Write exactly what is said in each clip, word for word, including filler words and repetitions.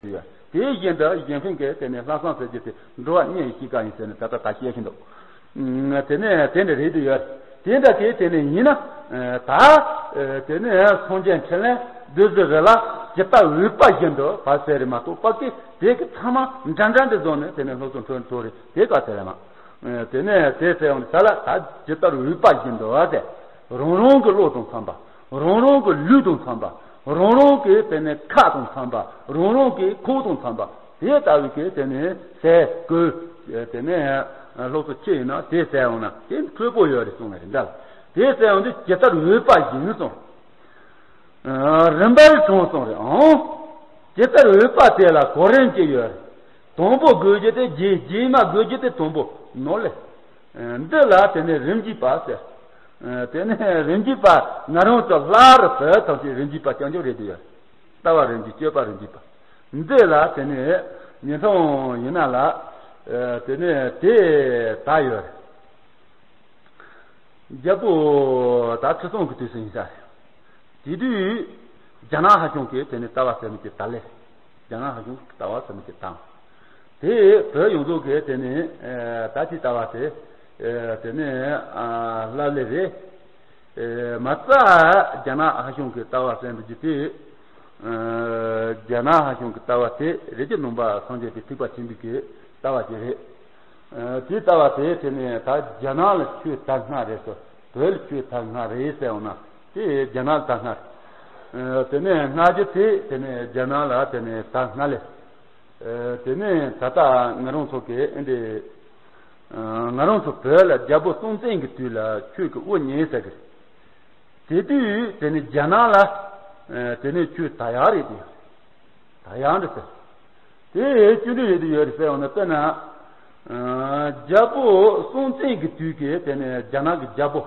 ཡོད། དེ་བཞིན་དུ་གཞན་ཕན་གྱི་དེ་ནས་ལྷག་བསམ་ཟེར་རྒྱུ་དེ་འགྲོ་བ་མིའི་གཤིས་ཀ་ཡིན་ཟེར་ནས་ད་ལྟ་ད་བཤད་བཞིན་འདུག་དེ་ནས་དེ་འདྲ་རེད་དུ་ཡོད། དེ་འདྲ་དེ་དེ་ནས་ཡིན་ན་ད་དེ་ནས་སངས་རྒྱས་འཕྲིན་ལས་བདུད་རྩི་རི་ལ་ཇི་ལྟར་འོས་པ་བཞིན་དུ་བབས་ཟེར་རེད་མ་གཏོགས་པ་གི་དེ་གི་ཚང་མ་འདྲ་འདྲ་འདི་བཟོ་ནས་དེ་ནས་སློབ་གསོ་འཕྲོ་འགྲོ་རེད་དེ་ག་ཟེར་རེད་མ། དེ་ནས་དེ་ཟེར་ཡོང་ས་ལ་ད་ཇི་ལྟར་འོས་པ་བཞིན་དུ་བ་དེ་རང་རང་གི་བློ་དང་འཚམ་པ། རང་རང་གི་ལུས་དང་འཚམ་པ། རང་རང་གི་དེ་ནས་ཁ་དང་འཚམ་པ། རང་རང་གི་ཁོག་དང་འཚམ་པ། དེ་ལྟ་བུའི་གི་དེ་ནས་ཟས་གོས། དེ་ནས་སློབ་གསོ་ཆེ་ཡིན་ན་དེ་ཟས་འོང་ན་དེ་འཕྲོད་པོ་ཡོད་རེད་གསུངས་ནས་རེད་འདྲ། དེ་ཟས་འོང་དུས་ཇི་ལྟར་འོས་པ་བཞིན་གསུངས། རིམ་པར་གྲངས་གསུངས་རེད་ཨང་། ཇི་ལྟར་འོས་པ་དེ་ལ་གོ་རིམ་གྱི་ཡོད། དང་པོ་དགོས་རྒྱུ་དེ་རྗེས་རྗེས་མ་དགོས་རྒྱུ་དེ་དང་པོ་ནོར་ལེ། འདི་ལ་དེ་ནས་རིམ་གྱིས་པ་ཟེར། དེ་ནས་རིམ་གྱིས་པ་ང་རང་ཚོ་སླར་བོད་ཐམས་ཅད་རིམ་གྱིས་པ་རྐྱང་རྐྱང་རེད་དེ་ཡོད། ལྟ་བ་རིམ་གྱིས་སྤྱོད་པ་རིམ་གྱིས་པ། འདི་ལ་དེ་ནས་ཉིན་ཐུང་ཡིན་ན་ལ། དེ་ནས་དེ་ད་ཡོད། རྒྱལ་པོ་ད་ཁྲི་སྲོང་གི་དུས་སུ་ཡིན་ས་རེད། དེ་དུས་རྒྱ་ནག་ཧ་ཤང་གིས་དེ་ནས་ལྟ་བ་ཟེར་མི་གྱི་ད་ལེ། རྒྱ་ནག་ཧ་ཤང་གིས་ལྟ་བ་ཟེར་མི་གྱི་དང་། དེ་བོད་ཡོངས་རྫོགས་ཀྱིས་དེ་ནས་ད་ཅི་ལྟ་བ་དེ་དེ་ནས་ལབ་ལེ་རེད། མ་རྩ་རྒྱ་ནག་ཧ་ཤང་གི་ལྟ་བ་ཟེར་མི་གྱི་དེ། རྒྱ་ནག་ཧ་ཤང་གི་ལྟ་བ་དེ་རེད་ཀྱི་ནང་པ་སངས་རྒྱས་པའི་ཐེག་པ་ཆེན་པོའི་གི་ལྟ་བ་ཅིག་རེད། དེ་ལྟ་བ་དེ་དེ་ནས་ད་རྒྱ་ནག་ལ་ཆོས་དར་སྔ་རེད་ཟེར། བོད་ལ་ཆོས་དར་སྔ་རེད་ཟེར་འོང་ན་དེ་རྒྱ་ནག་ལ་དར་སྔ་རེད། དེ་ནས་སྔ་རྒྱུ་དེ་དེ་ནས་རྒྱ་ནག་ལ་དེ་ནས་དར་སྔ་ལེ། དེ་ནས་ད་ལྟ་ང་རང་ཚོ་གི་ཨེ་འདི་ང་རང་ཚོ་བོད་ལ་རྒྱལ་པོ་སྲོང་བཙན་གྱི་དུས་ལ་ཆོས་ཀྱི་དབུ་བརྙེས་ཟེར་གི། དེ་དུས་དེ་ནས་རྒྱ་ནག་ལ་དེ་ནས་ཆོས་དར་ཡག་རེད་དེ། ད་ཡང་རེད་ཟེར། དེ་བཅུ་འདྲ་ཡོད་དུ་ཡོད་རེད་ཟེར་བ་ན་དཔེར་ན། རྒྱལ་པོ་སྲོང་བཙན་གྱི་དུས་ཀྱི་དེ་ནས་རྒྱ་ནག་གི་རྒྱལ་པོ།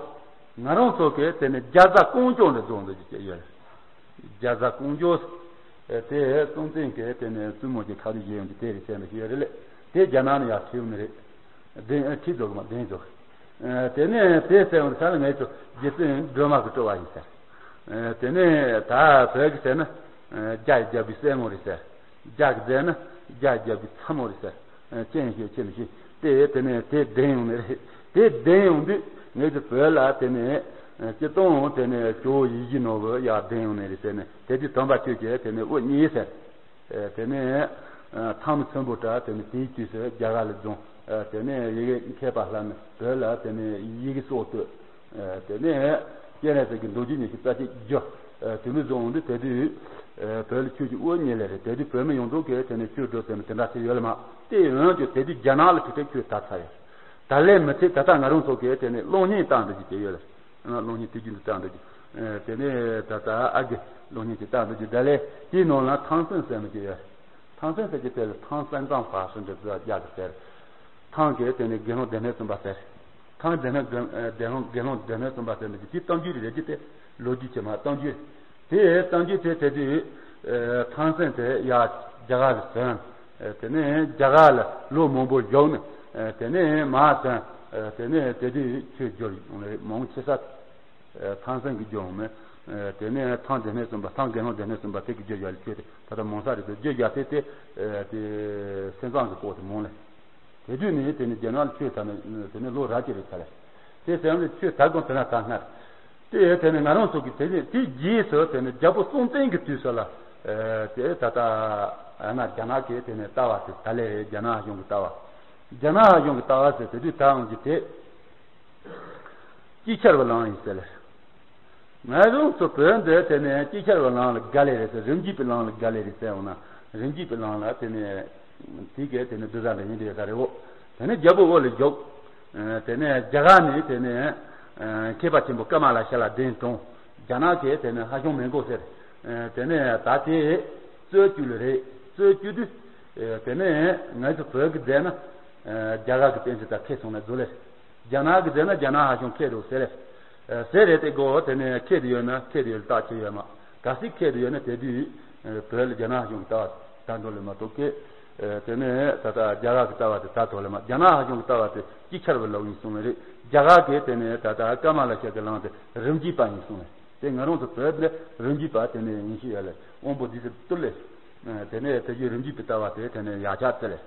ང་རང་ཚོ་གི་དེ་ནས་རྒྱ་བཟའ་ཀོང་ཇོ་འདྲ་རྫོང་འདྲ་ཅིག་ཡོད་རེད། རྒྱ་བཟའ་ཀོང་ཇོ། དེ་སྲོང་བཙན་གྱི་དེ་ནས་བཙུན་མོ་གི་ཁ་ལུ་བཞེས་ཡོང་གི་དེ་རེད་ཟེར་ནས་ཡོད་རེད་ལེ། དེ་རྒྱ་ནག་ནས་ཡར་ཁྲིད་ཡོང་ནི་རེད། བདེན་ཁྲིད་རྫོགས་མ་བདེན་རྫོགས། དེ་ནས་དེ་ཟེར་བ་ས་ལ་ངས་ཚོ་རྗེ་བཙུན་སྒྲོལ་མ་གི་སྤྲུལ་བ་ཡིན་ཟེར། དེ་ནས་ད་བོད་ཀྱི་ཟེར་ན། རྒྱ་ཡི་རྒྱལ་པོའི་སྲས་མོ་རེད་ཟེར། རྒྱ་གི་ཟེར་ན་རྒྱ་ཡི་རྒྱལ་པོའི་ཚ་མོ་རེད་ཟེར། ཅི་ཡིན་ཤེས་ཅི་མི་ཤེས་དེ་དེ་ནས་དེ་བདེན་ཡོང་ནི་རེད། དེ་བདེན་ཡོང་དུས་ངས་ཚོ་བོད་ལ་དེ་ནས་སྤྱི་བཏང་དེ་ནས་ཇོ་བོ་ཡིད་བཞིན་ནོར་བུ་ཡར་བདེན་ཡོང་ནི་རེད་ཟེར་ནས་དེ་དུས་དམ་པ་ཁྱོད་ཀྱིས་དེ་ནས་དབུ་བརྙེས་ཟེར། དེ་ནས་ཐང་མི་ཚོན་པོ་འདྲ་དེ་ནས་དེའི་དུས་སུ་རྒྱ་གར་ལ་རྫོང་། དེ་ནས་ཡི་གེ་མཁས་པ་ལྷ་ནི་བོད་ལ་དེ་ནས་ཡི་གེ་སོགས་བཏོད། དེ་ནས་སྤྱན་རས་གཟིགས་ཀྱི་མདོ་རྒྱུད་ཉི་ཤུ་རྩ་གཅིག་བསྒྱུར། དེ་མི་བཟོ་འོང་དུས་དེ་དུས་བོད་ལ་ཆོས་ཀྱི་དབུ་བརྙེས་ལེ་རེད། དེ་དུས་བོད་མི་ཡོངས་རྫོགས་ཀྱིས་དེ་ནས་ཆོས་སྒྲུབ་ཟེར་ནས་དེ་འདྲ་ཞིག་ཡོད་ལ་མ་དེ་ཡོང་རྒྱུ་དེ་དུས་རྒྱ་ནག་ལ་ཐུག་དེ་ཆོས་དར་ཚར་ཡོད། ད་ལན་མི་ཚེ་ད་ལྟ་ང་རང་ཚོ་གིས་དེ་ནས་གློག་བརྙན་བཏང་འདྲ་ཅིག་བྱས་ཡོད་ལ། གློག་བརྙན་དུས་རྒྱུན་དུ་བཏང་འདྲ་ཅིག་དེ་ནས་ད་ལྟ་ཨ་དགེ་གློག་བརྙན་ཅིག་བཏང་འདྲ་ཅིག་ད་ལན་དེའི་ནང་ལ་ཐང་སན་ཟེར་མི་ཅིག་ཡོད། ཐང་སན་ཟེར་གྱི་དེ་ལ་ཐང་སན་ཙང་ཧྥ་ཧྲི་འདྲ་ཚོ་རྒྱ་གི་ཟེར། ཐང་གི་དེ་ནས་དགེ་སློང་སྡེ་སྣོད་གསུམ་པ་ཟེར། ཐང་སྡེ་སྣོད་དགེ་སློང་དགེ་སློང་སྡེ་སྣོད་གསུམ་པ་ཟེར་འདྲ་ཅིག་དེ་གཏམ་རྒྱུད་རེད་ཀྱི་དེ་ལོ་རྒྱུས་ཀྱི་མ་གཏམ་རྒྱུད། དེ་གཏམ་རྒྱུད་དེ་དེ་དུས་ཐང་སན་དེ་ཡར་རྒྱ་གར་ལ་སོན། དེ་ནས་རྒྱ་གར་ལ་ལོ་མང་པོ་བཞུགས་ནས་དེ་ནས་མར་སོན། དེ་ནས་དེ་དུས་ཆོས་བསྒྱུར་ཡོང་ལེ་མང་ཆེ་ས། ཐང་སན་གྱི་ལྗོངས་མེད། དེ་ནས་ཐང་སྡེ་སྣོད་གསུམ་པ་ཐང་དགེ་སློང་སྡེ་སྣོད་གསུམ་པ་དེ་གི་རྒྱུ་རྒྱ་ལ་ཆོས་དེ་ད་ལྟ་མང་ས་རེད་དོ་རྒྱུ་རྒྱ་དེ་དེ་དེ་སེམས་ཙམ་གྱི་སྐོར་དུ་མང་ལེ། དེ་དུས་ནས་དེ་ནས་རྒྱ་ནག་ལ་ཆོས་དར་ནས་དེ་ནས་ལོ་རབ་ཅིག་རེད་ཚར་ལེ། དེ་སེམས་ལ་ཆོས་དར་དགོས་དེ་ན་དར་སྔར། དེ་དེ་ནས་ང་རང་ཚོ་གི་དེ་ནས་དེ་རྗེས་སུ་དེ་ནས་རྒྱལ་པོ་སྲོང་བཙན་གྱི་དུས་སུ་ལ་དེ་ད་ལྟ་ཨ་ན་རྒྱ་ནག་གི་དེ་ནས་ལྟ་བ་དེ་ད་ལེ་རྒྱ་ནག་གཞུང་གི་ལྟ་བ། རྒྱ་ནག་གཞུང་གི་ལྟ་བ་ཟེར་དེ་དུས་ད་འོང་གི་དེ། ཅིག་ཆར་བ་ལང་ཡིན་ཟེར་ལེ། ང་རང་ཚོ་བོད་འདི་དེ་ནས་ཅིག་ཆར་བ་ལང་ལ་དགའ་ལེ་རེད་ཟེར་རིམ་གྱིས་པའི་ལང་ལ་དགའ་ལེ་རེད་ཟེར་འོང་ན་རིམ་གྱིས་པའི་ལང་ལ་དེ་ནས་དེ་གས་དེ་ནས་བདུད་བཟའ་འདྲ་ཡིན་དེ་ཡོད་ས་རེད་འོ། དེ་ནས་རྒྱལ་པོ་དབུ་ལ་བཞུགས། དེ་ནས་རྒྱ་གར་ནས་དེ་ནས་མཁས་པ་ཆེན་པོ་ཀ་མ་ལ་ཤ་ལ་གདན་དྲངས། རྒྱ་ནག་གིས་དེ་ནས་ཧ་ཤང་མི་དགོས་ཟེར། དེ་ནས་ད་དེ་རྩོད་རྒྱུ་ལ་རེད། རྩོད་རྒྱུ་དུས། དེ་ནས་ང་ཚོ་བོད་ཀྱི་མཛད་ན། རྒྱ་གར་གྱི་པཎ་ཆེན་དང་ཁེལ་སོང་ན་རྫོགས་ལེ། རྒྱ་ནག་གི་མཛད་ན་རྒྱ་ནག་ཧ་ཤང་ཁེལ་འགྲོ་ཟེར་ལེ། ཟེར་རེད་དེ་གོ་དེ་ནས་ཁེལ་དུ་ཡོད་ན་ཁེལ་དུ་ཡོད་ལ་རྟགས་ཆེ་ཡོད་མ། གལ་སྲིད་ཁེལ་དུ་ཡོད་ན་དེ་དུས་བོད་ལ་རྒྱ་ནག་ཧ་ཤང་གི་ལྟ་བ་ད་འགྲོ་ལེ་མ་གཏོགས་ཀི། དེ་ནས་ད་ལྟ་རྒྱ་གར་གྱི་ལྟ་བ་དེ་ད་ཐོག་ལེ་མ་རྒྱ་ནག་ཧ་ཤང་གི་ལྟ་བ་དེ་ཅིག་ཆར་བའི་ལོག་ཡིན་གསུངས་ལེ་རེད། རྒྱ་གར་གྱི་དེ་ནས་ད་ལྟ་ཀ་མ་ལ་ཤ་གི་ལང་དེ་རིམ་གྱིས་པ་ཡིན་གསུངས་ལེ། དེ་ང་རང་ཚོ་བོད་ནས་རིམ་གྱིས་པ་དེ་ནས་ཡིན་ཤེས་ཡ་ལེ་དབང་པོ་འདི་ཚོ་བཏུལ་ལེ། དེ་ནས་དེ་བཞིན་རིམ་གྱིས་པའི་ལྟ་བ་དེ་དེ་ནས་ཡ་ཆ་ཚེ་ལས།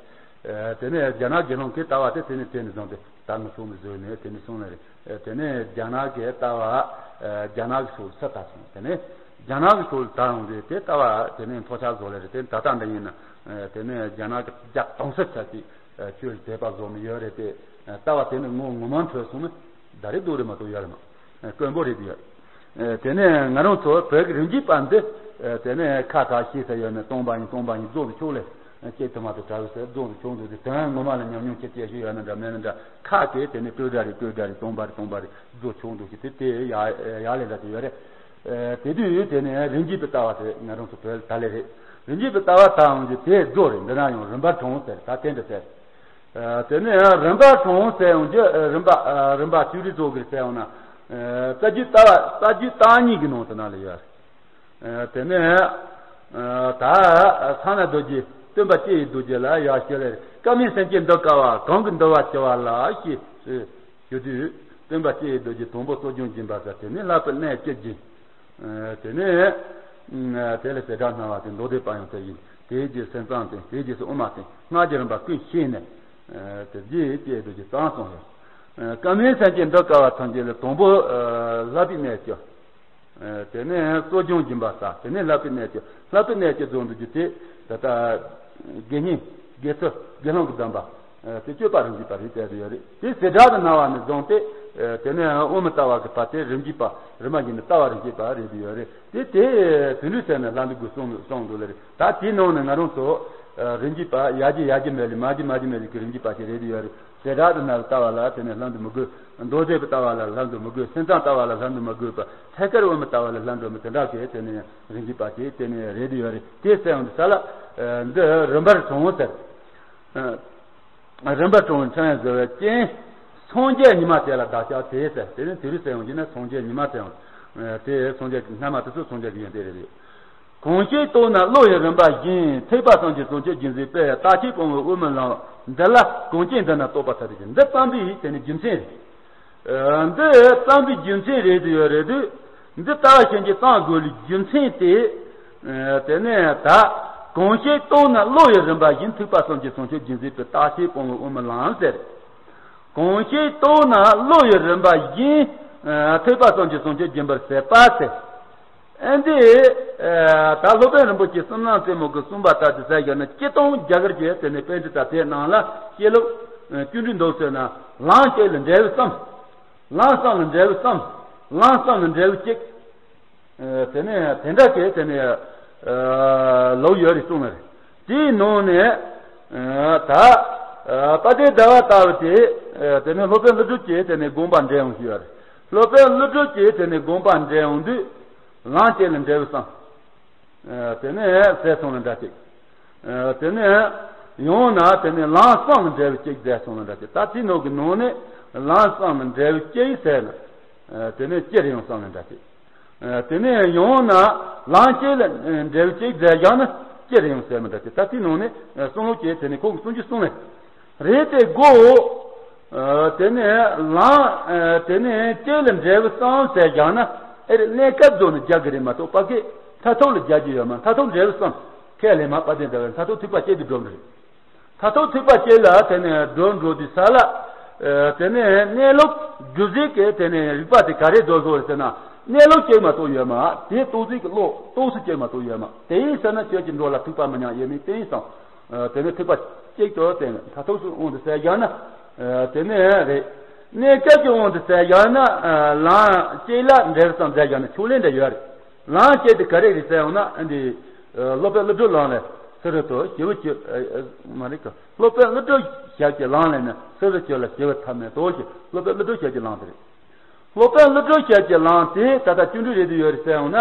དེ་ནས་རྒྱ་ནག་དགེ་སློང་གི་ལྟ་བ་དེ་དེ་ནས་དེ་ནས་བཟུང་སྟེ་ད་ངོ་ཚོགས་མི་བཟོས་ནས་དེ་ནས་གསུངས་ནས་རེད། དེ་ནས་རྒྱ་ནག་གི་ལྟ་བ། རྒྱ་ནག་གི་ཕྱོགས་ལ་ས་ད་སོང་། དེ་ནས་རྒྱ་ནག་གི་ཕྱོགས་ལ་ད་ཡོང་དུས་དེ་ལྟ་བ་དེ་ནས་མཐོ་ཆ་བཟོ་ལེ་རེད། དེ་ད་ལྟ་འདི་ཡིན་ན་དེ་ནས་རྒྱ་ནག་གི་རྒྱ་གཏོང་ས་ཆ་ཅིག་ཆོས་ལ་དད་པ་བཟོ་མི་ཡོད་རེད་དེ། ལྟ་བ་དེ་ནི་ངོ་ངོ་མ་འཕྲོད་སོང་ན་ད་རེས་ལྡོག་རེད་མ་གཏོགས་ཡོད་རེད་མ། དཀོན་པོ་རེད་དེ་ཡོད། དེ་ནས་ང་རང་ཚོ་བོད་ཀྱི་རིམ་གྱིས་པ་འདི། དེ་ནས་ཁ་ཁ་ཤས་ཟེར་ཡོད་ན་སྟོང་པ་ཉིད་སྟོང་པ་ཉིད་རྫོགས་སུ་ཆོག་ལེ། ལྕེ་ཐུར་མ་དང་བྲལ་བའི་ཟེར་རྫོགས་སུ་ཆོག་འདུག་དེ་དོན་ངོ་མ་ལ་ཉམས་མྱོང་ཅི་སྐྱེ་ཞིག་ཡོད་ན་འདྲ་མེད་ན་འདྲ། ཁ་གིས་དེ་ནི་སྤྲོས་བྲལ་རེད་སྤྲོས་བྲལ་རེད་སྟོང་པ་རེད་སྟོང་པ་རེད་རྫོགས་ཆོག་འདུག་ཞེས་དེ་དེ་ཡ་ཡ་ལས་འདྲ་དེ་ཡོད་རེད། དེ་དུས་དེ་ནས་རིམ་གྱིས་པའི་ལྟ་བ་དེ་ང་རང་ཚོ་བོད་ལ་ད་ལེ་རེད། རིམ་གྱིས་པའི་ལྟ་བ་དང་གི་དེ་རྫོགས་རེད། འདི་ན་ཡང་རིམ་པར་གྲོལ་ཟེར་ད་དེ་འདྲ་ཟེར། དེ་ནས་རིམ་པར་གྲོལ་ཟེར་ཡོང་རྒྱུ་རིམ་པ་རིམ་པ་བཅུ་རེ་རྫོགས་གི་ཟེར་ཡོང་ན། རྩ་རྒྱུད་ལྟ་བ་རྩ་རྒྱུད་བརྟག་གཉིས་ཀྱི་ནང་དུ་ན་ལ་ཡོད། དེ་ནས་ད་ས་ན་རྡོ་རྗེ་སྟོན་པ་སྤྱི་ཡི་རྡོ་རྗེ་ལ་ཡར་ཞུ་ལེ། སྐལ་མིན་སེམས་ཅན་འདུལ་དཀའ་བ་གང་གིས་འདུལ་བར་བྱ་བ་ལ་ཞེས་ཞུ་དུས། སྟོན་པ་སྤྱི་ཡི་རྡོ་རྗེ་དང་པོ་གཙོ་སྦྱོང་སྦྱིན་པ་ཟེར། དེ་ནས་བསླབ་པའི་གནད་བཅུ་སྦྱིན། དེ་ནས་དེ་ལ་བྱེ་བྲག་སྨྲ་བ་དེ་མདོ་སྡེ་པ་ཡང་དེ་བཞིན་དེའི་རྗེས་སེམས་ཙམ་དེ་དེའི་རྗེས་སུ་དབུ་མ་དེ་སྔགས་ཀྱི་རིམ་པ་ཀུན་ཤེས་ནས། དེ་རྗེས་སྤྱི་ཡི་རྡོ་རྗེ་གཙང་སོང་ཡང་། སྐལ་མིན་སེམས་ཅན་འདུལ་དཀའ་བ་ཐམས་ཅད་ལ་དང་པོ་བསླབ་པའི་གནད་བཅུ། དེ་ནས་གཙོ་སྦྱོང་སྦྱིན་པ་ཟེར། དེ་ནས་བསླབ་པའི་གནད་བཅུ། བསླབ་པའི་གནད་བཅུ་རྫོགས་འདུག་རྒྱུ་དེ་ད་ལྟ་དགེ་བསྙེན་དགེ་ཚུལ་དགེ་སློང་གི་སྡོམ་པ། དེ་སྤྱོད་པ་རིམ་གྱིས་པ་རེད་དེ་ཡོད་རེད། དེ་བྱེ་བྲག་ཏུ་སྨྲ་བ་ནས་བཟུང་སྟེ། དེ་ནས་དབུ་མའི་ལྟ་བ་གི་བར་དེ་རིམ་གྱིས་པ་རིམ་པ་བཞིན་དུ་ལྟ་བ་རིམ་གྱིས་པ་རེད་དེ་ཡོད་རེད། དེ་དེ་དུད་འགྲོའི་ཚད་ནས་ལྷ་འདུལ་དགོས་གསུངས་གསུངས་འདུག་ལེ་རེད། ད་དེའི་ནང་ནས་ང་རང་ཚོ་རིམ་གྱིས་པ་ཡར་རྒྱས་ཡར་རྒྱས་མེད་ལེ་མར་རྒྱས་མར་རྒྱས་མེད་ལེ་གི་རིམ་གྱིས་པ་ཞིག་རེད་དེ་ཡོད་རེད། བྱེ་བྲག་ཏུ་སྨྲ་བའི་ལྟ་བ་ལ་དེ་ནས་ལྷ་འདུལ་མི་དགོས། མདོ་སྡེ་པའི་ལྟ་བ་ལ་ལྷ་འདུལ་མི་དགོས། སེམས་ཙམ་ལྟ་བ་ལ་ལྷ་འདུལ་མི་དགོས་པ། ཐད་ཀར་དབུ་མའི་ལྟ་བ་ལ་ལྷ་འདུལ་མི་དེ་འདྲ་གི་དེ་ནས་རིམ་གྱིས་པ་ཞིག་དེ་ནས་རེད་དེ་ཡོད་རེད། དེ་ཟེར་ཡོང་དུས་ས་ལ་འདི་རིམ་པར་གྲོལ་ཟེར། རིམ་པར་གྲོལ་འཕྲིན་ཡང་བཟོ་བའི་རྐྱེན། སངས་རྒྱས་ཉི་མ་དེ་ལ་བདག་ཅག་དེ་ཟེར། དེ་ནི་དེ་རུ་ཟེར་ཡོང་རྒྱུ་ན་སངས་རྒྱས་ཉི་མ་དེ་ཡང་། དེ་སངས་རྒྱས་ཀྱི་སྔ་མ་དེ་ཚོ་སངས་རྒྱས་ཀྱི་ཡོན་ཏན་རེད། གང་ཞིག་རྟོགས་ན་བློ་ཡི་རིམ་པ་བཞིན། ཐེག་པ་གསུམ་གྱི་བྱང་ཆུབ་རྒྱུན་འཛིན་པའི། རྟག་ཆད་སྤོང་བའི་དབུ་མའི་ལམ། འདི་ལ་གང་སྐྱེ་འདི་ན་རྟོགས་པ་ཐ་དད་ཀྱི། འདི་བརྩམས་པའི་དེ་ནི་རྒྱུ་མཚན་རེད། འདི་བརྩམས་པའི་རྒྱུ་མཚན་རེད་དུ་ཡོད་རེད་དུས། འདི་ལྟ་བ་ཤེས་ཀྱི་བཏང་དགོས་ལུགས་རྒྱུ་མཚན་དེ། དེ་ནས་ད་གང་ཞིག་རྟོགས་ན་བློ་ཡི་རིམ་པ་བཞིན། ཐེག་པ་གསུམ་གྱི་བྱང་ཆུབ་རྒྱུན་འཛིན་པའི། རྟག་ཆད་སྤོང་བའི་དབུ་མའི་ལམ་ཟེར། གང་ཞིག་རྟོགས་ན་བློ་ཡི་རིམ་པ་བཞིན། ཐེག་པ་གསུམ་གྱི་བྱང་ཆུབ་སྦྱིན་པར་ཟད་པ་ཟེར། ཨ་འདི། ད་སློབ་དཔོན་རིན་པོ་ཆེ་བསམ་ཡས་རྩེ་མོ་གིས་གསུངས་པ་ལྟར་དུ་ཟེར་བཞག་ན་སྤྱིར་བཏང་རྒྱ་གར་གྱི་དེ་ནས་པཎྜི་ཏ་དེ་རྣམས་ལ་བཤད་ལུགས་བཅུ་འདྲི་འདུག་ཟེར་ན། ལམ་གཅིག་ལ་འབྲས་བུ་གསུམ། ལམ་གསུམ་ལ་འབྲས་བུ་གསུམ། ལམ་གསུམ་ལ་འབྲས་བུ་གཅིག་དེ་ནས་དེ་འདྲ་གི་དེ་ནས་ལུགས་ཡོད་རེད་གསུངས་ནི་རེད། དེའི་ནང་ནས་ད་དཔལ་ལྡན་ཟླ་བ་ལྟ་བུ་དེ་དེ་ནས་སློབ་དཔོན་ཀླུ་སྒྲུབ་ཀྱི་དེ་ནས་དགོངས་པ་འགྲེལ་ཡོང་ཞུས་ཡོད་རེད། སློབ་དཔོན་ཀླུ་སྒྲུབ་ཀྱི་དེ་ནས་དགོངས་པ་འགྲེལ་ཡོང་དུས། ལམ་གཅིག་ལ་འབྲས་བུ་གསུམ། དེ་ནས་ཟད་སོང་ལ་འདྲ་གཅིག་དེ་ནས་ཡང་ན་དེ་ནས་ལམ་གསུམ་ལ་འབྲས་བུ་གཅིག་ཟད་སོང་ལ་འདྲ་གཅིག་ད་དེའི་ནང་གི་ནང་ནས་ལམ་གསུམ་ལ་འབྲས་བུ་གཅིག་ཟད་ན། དེ་ནས་སྤྱིར་ཡང་གསུམ་ལ་འདྲ་གཅིག་དེ་ནས་ཡང་ན་ལམ་གཅིག་ལ་འབྲས་བུ་གཅིག་ཟད་བཞག་ན་སྤྱིར་ཡང་ཟད་མི་འདྲ་གཅིག་ད་དེའི་ནང་ནས་གསུང་ལུགས་ཀྱི་དེ་ནས་ཁོང་གི་གསུང་རྒྱུ་གསུང་ལེ། རེད་དེ་གོ། དེ་ནས་ལམ། དེ་ནས་གཅིག་ལ་འབྲས་བུ་གསུམ་ཟད་བཞག་ན་ཨེ་རེད། གནས་སྐབས་རྫོགས་ནས་རྒྱག་གི་རེད་མ་གཏོགས་ཕ་གི་མཐར་ཐུག་ལ་རྒྱག་རྒྱུ་ཡོད་མ། མཐར་ཐུག་འབྲས་བུ་གསུམ། ཁས་ལེན་མ་དཔལ་ལྡན་ཟླ་བའི་མཐར་ཐུག་ཐེག་པ་གཅིག་ཏུ་འགྲོ་གི་རེད། མཐར་ཐུག་ཐེག་པ་གཅིག་ལ་དེ་ནས་འགྲོ་འགྲོ་དུས་ས་ལ། དེ་ནས་གནས་ལུགས་རྒྱུ་རྫས་ཀྱི་དེ་ནས་རིགས་པ་དེ་ག་རེ་རྫོགས་སོང་རེད་ཟེར་ན། གནས་ལུགས་གཅིག་མ་གཏོགས་ཡོད་མ། དེ་རྟོགས་ཚུལ་གྱི་བློ་རྟོགས་ཚུལ་གཅིག་མ་གཏོགས་ཡོད་མ། དེ་ཡིན་ཟེར་ན་ཁྱོད་ཀྱི་འགྲོ་ལ་ཐུག་པ་མི་ཉམས་ཡོད་མེད་དེ་ཡིན་སོང་། དེ་ནས་ཐེག་པ་གཅིག་ཏུ་དེ་མཐར་ཐུག་སུ་དབང་དུ་ཟེར་བཞག་ན། དེ་ནས་རེད། གནས་སྐབས་ཀྱི་དབང་དུ་ཟེར་བཞག་ན། ལམ་གཅིག་ལ་འབྲས་བུ་གསུམ་ཟེར་བཞག་ན་ཕྱོགས་ལས་འདྲ་ཡོད་རེད། ལམ་གཅིག་དེ་ག་རེ་རེད་ཟེར་ཡོང་ན་ཨ་འདི། སློབ་དཔོན་ཀླུ་སྒྲུབ་ལམ་ལས་སུ་རུ་ཏོ་ཞེ་བོ་ཅི། མ་རེད་ཀ་སློབ་དཔོན་ཀླུ་སྒྲུབ་ཞབས་ཀྱི་ལམ་ལས་ནི་སུ་རུ་ཅི་ལ་ཞེ་བོ་ཐ་མལ་དོ་ཞེས་སློབ་དཔོན་ཀླུ་སྒྲུབ་ཞབས་ཀྱི་ལམ་དེ་རེད། སློབ་དཔོན་ཀླུ་སྒྲུབ་ཞབས་ཀྱི་ལམ་དེ་ད་ལྟ་བཅུ་འདྲི་རེད་དུ་ཡོད་རེད་ཟེར་ཡོང་ན།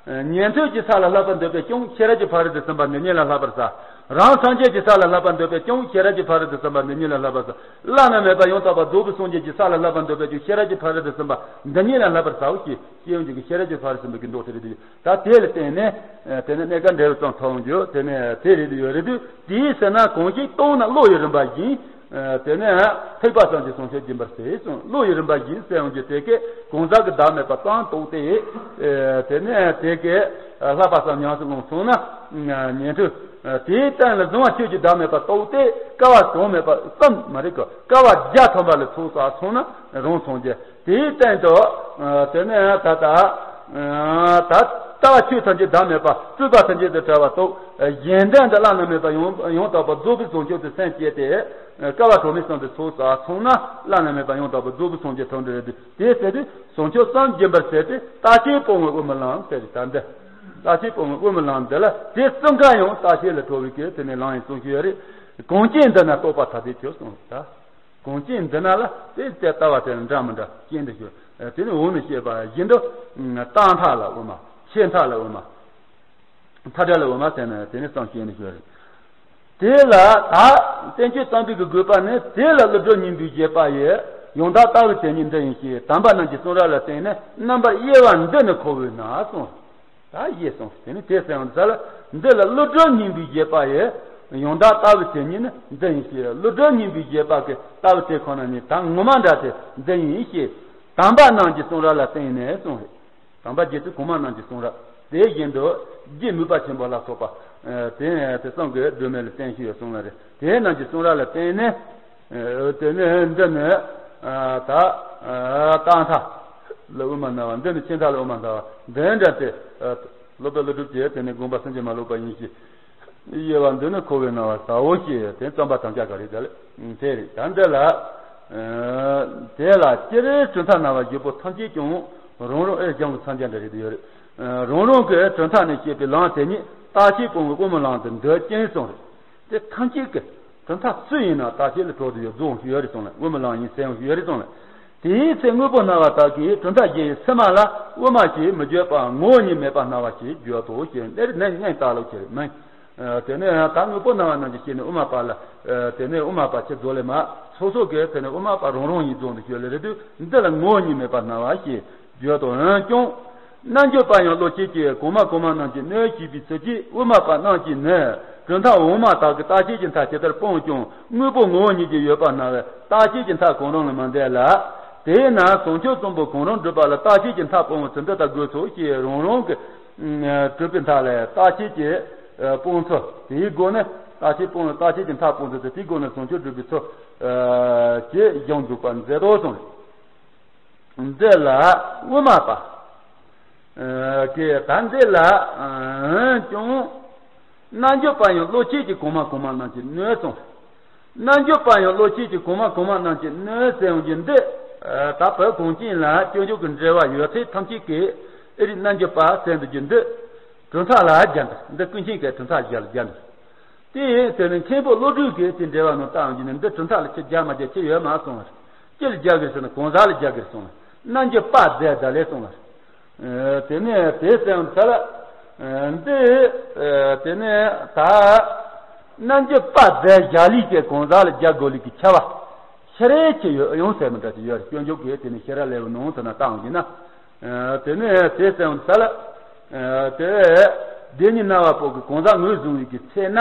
ཉན་ཐོས་ཀྱི་ས་ལ་བསླབ་པར་འདོད་པས་ཀྱང་ཤེས་རབ་ཀྱི་ཕ་རོལ་ཏུ་ཕྱིན་པ་འདི་ཉིད་ལ་བསླབ་པར་བྱ། རང་སངས་རྒྱས་ཀྱི་ས་ལ་བསླབ་པར་འདོད་པས་ཀྱང་ཤེས་རབ་ཀྱི་ཕ་རོལ་ཏུ་ཕྱིན་པ་འདི་ཉིད་ལ་བསླབ་པར་བྱ། བླ་ན་མེད་པ་ཡང་དག་པར་རྫོགས་པའི་སངས་རྒྱས་ཀྱི་ས་ལ་བསླབ་པར་འདོད་པས་ཀྱང་ཤེས་རབ་ཀྱི་ཕ་རོལ་ཏུ་ཕྱིན་པ་འདི་ཉིད་ལ་བསླབ་པར་བྱའོ་ཞེས་ཤེས་ཡོན་གྱི་ཤེས་རབ་ཀྱི་ཕ་རོལ་ཏུ་ཕྱིན་པའི་གི་མདོ་དེ་རེད་དེ། ད་དེ་ལ་བརྟེན་ནས་དེ་ནས་གནས་སྐབས་འབྲས་བུ་ཙམ་ཐོབ་འོང་རྒྱུ་དེ་ནས་དེ་རེད་དེ་ཡོད་རེད་དུས་དེའི་ཟེར་ན་གང་ཞིག་རྟོགས་ན་བློ་ཡི་རིམ་པ་བཞིན། དེ་ནས་ཐེག་པ་གསུམ་གྱི་བྱང་ཆུབ་སྦྱིན་པར་བྱེད་གསུངས། བློ་ཡི་རིམ་པ་བཞིན་གསལ་ཡོང་གི་དེ་སྐད་གང་ཟག་གི་བདག་མེད་པ་ཙམ་རྟོགས་ཏེ། དེ་ནས་དེ་སྐད་ལྷག་པ་ཙམ་ཉམས་སུ་བླངས་སོང་ན་ཉན་ཐོས། དེའི་སྟེང་ལ་གཟུང་བ་ཆོས་ཀྱི་བདག་མེད་པ་རྟོགས་ཏེ་བསྐལ་པ་གྲངས་མེད་པ་ཙམ་མ་རེད་ཀི། བསྐལ་པ་བརྒྱ་ཐམ་པ་ལ་ཚོགས་བསགས་སོང་ན་རང་སངས་རྒྱས། དེའི་སྟེང་དུ་དེ་ནས་ད་ལྟ་ད་ལྟ་བ་ཆོས་ཐམས་ཅད་བདག་མེད་པ། སྤྲོས་པ་ཐམས་ཅད་དུ་བྲལ་བ་རྟོགས། གཞན་དོན་དུ་བླ་ན་མེད་པ་ཡང་ཡང་དག་པར་རྫོགས་པའི་བྱང་ཆུབ་ཏུ་སེམས་བསྐྱེད་དེ། བསྐལ་པ་གྲངས་མེད་གསུམ་དུ་ཚོགས་བསགས་སོང་ན་བླ་ན་མེད་པ་ཡང་དག་པར་རྫོགས་པའི་སངས་རྒྱས་ཐོབ་འདྲ་རེད། དེ་ཟེར་དུས་བྱང་ཆུབ་སེམས་སྦྱིན་པར་བྱེད་དེ་རྟག་ཆད་སྤོང་བའི་དབུ་མའི་ལམ་ཟེར་ཏེ་ད་འདི། རྟག་ཆད་སྤོང་བའི་དབུ་མའི་ལམ་འདི་ལ་དེ་གསུམ་ཀ་ཡང་རྟག་ཆད་ལ་གྲོལ་བའི་སྐད་དེ་ནས་ལམ་ཡིན་གསུངས་ཀྱི་ཡོད་རེད། གང་རྐྱེན་འདི་ན་རྟོགས་པ་ཐ་དད་ཆོས་གསུངས་ད། གང་རྐྱེན་འདི་ན་ལ་དེ་ལྟ་བ་དེ་འདྲ་མི་འདྲ་རྐྱེན་འདི་ཞུ། དེ་ནི་འོག་ནས་བཤད་པ་བཞིན་དུ། རྟག་མཐའ་ལ་དབུ་མ། ཆད་མཐའ་ལ་དབུ་མ། མཐའ་བྲལ་ལ་དབུ་མ་ཟེར་ནས་དེ་ནི་གསུམ་རྐྱེན་འདི་ཞུ་རེད། དེ་ལ་ད་བསྟན་བཅོས་གཏམ་དཔེ་གི་དགོས་པ་ནི། དེ་ལ་ཀླུ་སྒྲུབ་སྙིང་པོའི་བཞེད་པ་ཡི། ཡང་དག་ལྟ་བའི་དེ་ཉིད་འདི་ཡིན་ཞེས། དམ་པ་རྣམས་ཀྱི་གསུང་རབ་ལ་བརྟེན་ནས། རྣམ་པར་དབྱེ་བ་འདི་ནི་འཁོར་བས་ན་གསུངས། ད་ཞེས་གསུངས། དེ་ནི་དེ་གསལ་བ་ཟེར་ལ། འདི་ལ་ཀླུ་སྒྲུབ་སྙིང་པོའི་བཞེད་པ་ཡི། ཡང་དག་ལྟ་བའི་དེ་ཉིད་ནི་འདི་ཡིན་ཞེས། ཀླུ་སྒྲུབ་སྙིང་པོའི་བཞེད་པ་གི་ལྟ་བའི་དེ་ཁོ་ན་ནི་ད་ངོ་མ་འདྲ་སྟེ་འདི་ཡིན་ཞེས། དམ་པ་རྣམས་ཀྱི་གསུང་རབ་ལ་བརྟེན་ནས་གསུངས་རེད། དམ་པ་རྗེ་བཙུན་གོང་མ་རྣམས་ཀྱི་གསུང་རབ། དེ་བཞིན་དུ་རྗེ་མུས་པ་ཆེན་པོ་ལ་སོགས་པ། དེ་དེ་གསུམ་གྱི་སྒྲོན་མེ་ལ་བརྟེན་ཞུས་ཡོད་གསུངས་ལ་རེད། དེ་རྣམས་ཀྱི་གསུང་རབ་ལ་བརྟེན་ནས། དེ་ནས་འདི་ནི་ད་རྟག་མཐའ་ལ་དབུ་མ་ན་བ། འདི་ནི་ཆད་མཐའ་ལ་དབུ་མ་ན་བ། འདི་འདྲ་སྟེ། སློབ་དཔོན་ཀླུ་སྒྲུབ་ཀྱིས་དེ་ནི་དགོངས་པ་ཟིན་གྱིས་མ་ལོག་པ་ཡིན་ཞེས། དབྱེ་བ་འདི་ནི་འཁོར་བས་ན་བ་ཟླ་བོ་ཞེས་དེ་རྩོམ་པ་དམ་བཅའ་ག་རེ་དེ་ལ་དེ་རེད། ད་འདི་ལ་དེ་ལ་སྤྱིར་གྲུབ་མཐའ་སྣང་བ་བཞི་པོ་ཐམས་ཅད་ཀྱང་རང་རང་ཨེ་སྦྱང་གི་མཚམས་སྦྱར་འདྲ་རེད་དེ་ཡོད་རེད། རང་རང་གི་གྲུབ་མཐའ་ནས་བཤད་པའི་ལམ་དེ་ཉིད་རྟག་ཆད་སྤོང་བའི་དབུ་མའི་ལམ་དུ་འདོད་ཅིང་གསུངས་རེད། དེ་ཐམས་ཅད་ཀྱི་གྲུབ་མཐའ་སུ་ཡིན་ན་རྟག་ཆད་ལ་གྲོལ་དུ་ཡོད་རྫོགས་ཡོད་རེད་གསུངས་ལ། དབུ་མའི་ལམ་ཡིན་ཟེར་ཡང་ཡོད་རེད་གསུངས་ལ། དེའི་ཚེ་དངོས་པོ་སྣང་བ་དག་གིས་གྲུབ་མཐའ་བཞི་ཡི་ཕྱི་མ་ལ་དབུ་མ་ཞེས་མི་བརྗོད་པར་ངོ་བོ་ཉིད་མེད་པར་སྣང་བ་ཞེས་བརྗོད་དོ་ཞེས་འདིར་ནི་སྙན་བཏགས་ལོ་ཞེས་མིན། དེ་ནས་ད་དངོས་པོ་སྣང་བ་རྣམས་ཀྱི་ཕྱིར་ནི་དབུ་མ་པ་ལ། དེ་ནས་དབུ་མ་པ་ཕྱིར་རྫོགས་ལས་མ། སོ་སོ་གིས་དེ་ནས་དབུ་མ་པ་རང་རང་ཡིན་རྫོགས་འདུ་ཞུ་ལེ་རེད་དུས་འདི་ལ་ངོ་བོ་ཉིད་མེད་པར་སྣང་བ་ཞེས་བརྗོད་དོ། འོན་ཀྱང་། རྣལ་འབྱོར་པ་ཡང་བློ་ཆོས་ཀྱིས་གོང་མ་གོང་མ་རྣམས་ཀྱི་སྣོད་ཞེས་པའི་ཚུལ་གྱིས་དབུ་མ་པ་རྣམས་ཀྱིས་ནི་གྲུབ་མཐའ་འོག་མ་དག་གི་རྟག་ཆད་ཀྱི་མཐའ་ཇི་ལྟར་སྤོང་ཀྱང་དངོས་པོ་ངོ་བོ་ཉིད་ཀྱིས་ཡོད་པར་སྣང་བས་རྟག་ཆད་ཀྱི་མཐའ་གང་རུང་ལ་མི་འདོད་ལ། དེས་ན་བྱང་ཆུབ་གསུམ་པོ་གང་རུང་སྒྲུབ་པ་ལ་རྟག་ཆད་ཀྱི་མཐའ་སྤོང་བའི་ཚུལ་འདི་ལྟར་དགོས་སོ་ཞེས་རང་རང་གི་གྲུབ་པའི་མཐའ་ལ་རྟག་ཆད་ཀྱི་སྤོང་ཚུལ། དེའི་སྒོ་ནས་རྟག་ཆད་སྤོང་ལ་རྟག་ཆད་ཀྱི་མཐའ་སྤོང་ཚུལ་དེ་དེའི་སྒོ་ནས་བྱང་ཆུབ་སྒྲུབ་པའི་ཚུལ་ཞེས་ཡང་འཇུག་པར་མཛད་དོ་གསུངས། འདི་ལ་དབུ་མ་པ། ཨ་ཀྱེ་ད་འདི་ལ་ཨ་ཀྱང་། རྣལ་འབྱོར་པ་ཡང་བློ་ཆོས་ཀྱིས་གོང་མ་གོང་མ་རྣམས་ཀྱི་སྣོད་གསུངས། རྣལ་འབྱོར་པ་ཡང་བློ་ཆོས་ཀྱིས་གོང་མ་གོང་མ་རྣམས་ཀྱི་སྣོད་ཟེར་ཡོང་རྒྱུ་འདི། ད་བོད་གངས་ཅན་ལ་སྐྱོན་བརྗོད་ཀྱི་འགྲེལ་བ་ཡོད་ཚད་ཐམས་ཅད་ཀྱིས་ཨེ་རིག་རྣལ་འབྱོར་པ་ཟེར་འདུག་རྒྱུ་འདི། གྲུབ་མཐའ་ལ་སྦྱར་འདུག་འདི་ཀུན་མཁྱེན་གྱི་གྲུབ་མཐའ་སྦྱར་སྦྱར་འདུག་དེ་ཡིན་ཟེར་ནས་མཁན་པོ་བློ་གྲོས་ཀྱིས་དེ་འགྲེལ་བ་ནང་བལྟ་ཡོང་རྒྱུ་ནི་འདི་གྲུབ་མཐའ་ལ་ཁྱེད་སྦྱར་མ་སྦྱར་ཁྱེད་ཡོད་མ་གསུངས་པ་རེད། ཅི་ལ་སྦྱར་དགོས་ཟེར་ན་གང་ཟག་ལ་སྦྱར་དགོས་གསུངས་ལ། རྣལ་འབྱོར་པ་མཛད་ད་ལས་གསུངས་ལ། དེ་ནས་དེ་ཙམ་ཚ་ལ། འདི། དེ་ནས་ད། རྣལ་འབྱོར་པ་མཛད་བཞག་ལས་ཀྱི་གང་ཟག་ལ་སྦྱར་དགོས་ལས་ཀྱི་ཁྱབ་པ། ཤེས་རབ་ཅི་ཡོད་ཡོང་ཟེར་མི་འདྲ་ཅི་ཡོད་རེད། སྐྱོན་བརྗོད་ཀྱི་དེ་ནས་ཤེས་རབ་ལས་ནང་དུ་ན་བཏང་གི་ན། དེ་ནས་དེ་ཙམ་ཚ་ལ། དེ། བདེན་གཉིས་སྣང་བ་པོ་གི་གང་ཟག་ངོས་བཟུང་བའི་གི་ཚེ་ན།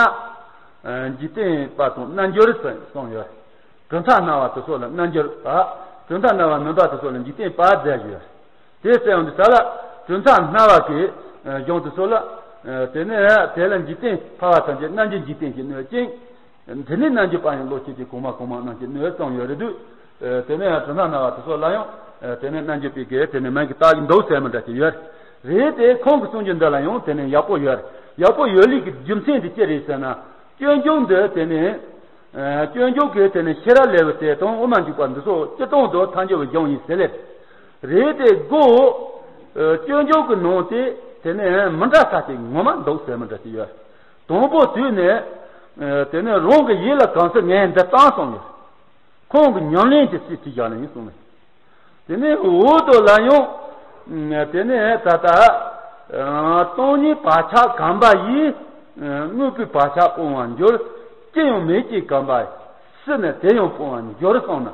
འཇིག་རྟེན་པ་དང་རྣལ་འབྱོར་ཟེར་གསུངས་ཡོད། གྲུབ་མཐའ་སྣང་བ་དེ་ཚོ་ལ་རྣལ་འབྱོར་པ། གྲུབ་མཐའ་སྣང་བ་མིན་པ་དེ་ཚོ་ལ་འཇིག་རྟེན་པ་མཛད་ཡོད། དེ་ཟེར་ཡང་འདི་ས་ལ་གྲུབ་མཐའ་སྣང་བ་གི་གཞུང་དེ་ཚོ་ལ། དེ་ནས་དེ་ལ་འཇིག་རྟེན་ཕལ་བ་ཐམས་ཅད་རྣལ་འབྱོར་འཇིག་རྟེན་གྱི་སྣོད་ཅན། དེ་ནས་རྣལ་འབྱོར་པ་ཡང་བློ་ཆོས་ཀྱིས་གོང་མ་གོང་མ་རྣམས་ཀྱི་སྣོད་གསུངས་ཡོད་རེད་དུས། དེ་ནས་གྲུབ་མཐའ་སྣང་བ་དེ་ཚོ་ལ་ཡང་། དེ་ནས་རྣལ་འབྱོར་པའི་གི་དེ་ནས་མིང་གི་རྟགས་ཀྱི་འདུག་ཟེར་མི་འདྲ་ཅིག་ཡོད་རེད། དེ་ཁོང་གི་གསུང་རྒྱུ་འདི་ལ་ཡང་དེ་ནས་ཡག་པོ་ཡོད་རེད། ཡག་པོ་ཡོད་ལུགས་ཀྱི་རྒྱུ་མཚན་དེ་ཅི་རེད་ཟེར་ན། སྐྱོན་བརྗོད་འདི་དེ་ནས། སྐྱོན་བརྗོད་ཀྱི་དེ་ནས་ཤེས་རབ་ལེའུ་དེ་དང་དབུ་མ་འཇུག་པ་འདི་ཚོ་སྤྱིར་བཏང་དུ་ཐལ་འགྱུར་བའི་གཞུང་ཡིན་ཟེར་ལེ། རེད་དེ་སྒོ། སྐྱོན་བརྗོད་ཀྱི་ནང་དེ་དེ་ནས་མི་འདྲ་ས་དེ་ངོ་མ་འདུག་ཟེར་མི་འདྲ་ཅིག་ཡོད། དང་པོ་དུས་ནས། དེ་ནས་རང་གི་ཡིད་ལ་གང་ཟག་ངས་འདི་བཏང་སོང་ཡོད། ཁོང་གི་ཉམས་ལེན་གྱི་སྲིད་ཇི་བཞག་ལ་ཡིན་གསུངས་ནས། དེ་ནས་འོག་ཏུ་ལ་ཡང་། དེ་ནས་ད་ལྟ། སྟོང་ཉིད་བག་ཆགས་གམ་པ་ཡིས། དངོས་པོའི་བག་ཆགས་སྤོང་བར་འགྱུར། ཅི་ཡང་མེད་ཅེས་གམ་པ་སྲིད་ནས་དེ་ཡང་སྤོང་བར་འགྱུར་གསུངས་ན།